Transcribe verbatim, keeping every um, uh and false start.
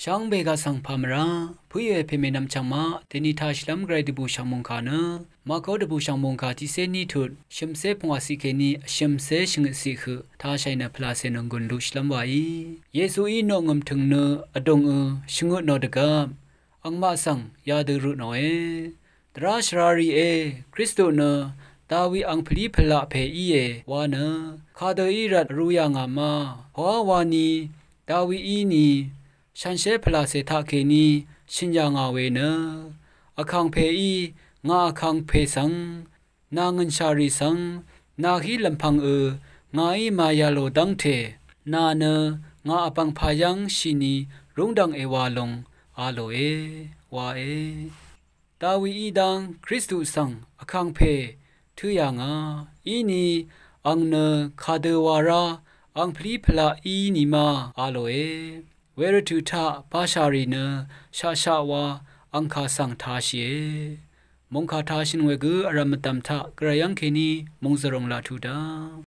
Shvngbe gaq svng pà mvrá pø̀í we pè mènvm chv̀ngmaq dèni tāshìlv́m gvray dvbùshv̀ng mòngkà nø Mako dvbùshv̀ng mòngkà tiqcé ní tut shø̀mcé pungwàciq kèní vshø̀mcé shvngøtciq høq tāshàì nø pvlàcè nònggùn luqshìlv́m waí. Yesuí noqngø̀m tø̀ng nø vdùngø shvngøt nò dvgvp angmaq svng yadø rø tnòe. Dvrá shvrarìé, Kristu nø Dawi angpvlí pvlaq pè íe wa nø kadø í rvt vrū yà ngà ma? Poqá wani Dawií ni shànshér pvlàcè taqkèní shø̀n yà ngà we nø, Vkàngpèí ngà vkàngpè svng, nà ngø̀nshà rì svng, nàhí lv̀mpv̀ngø ngàí màyv̀lò dv́ngte, nà nø ngà vbv̀ngpà yv́ng shìni rúngdv̀ng èwà lùng a lòe, wae. Dawií dáng Kristu svng vkàngpè tǿ yà ngà, íni ang nø kadø wa rá angpvlí pvlaq í ni ma a lòe. Wervtø̀ taq bashà rì nø shaqshaq wa angkà svng tāshìe. Mòngkà tāshø̀n we gø vrv̀m mvdv̀m taq gvray yv́ng kèní mòngzø̀ròng laq tuq dá.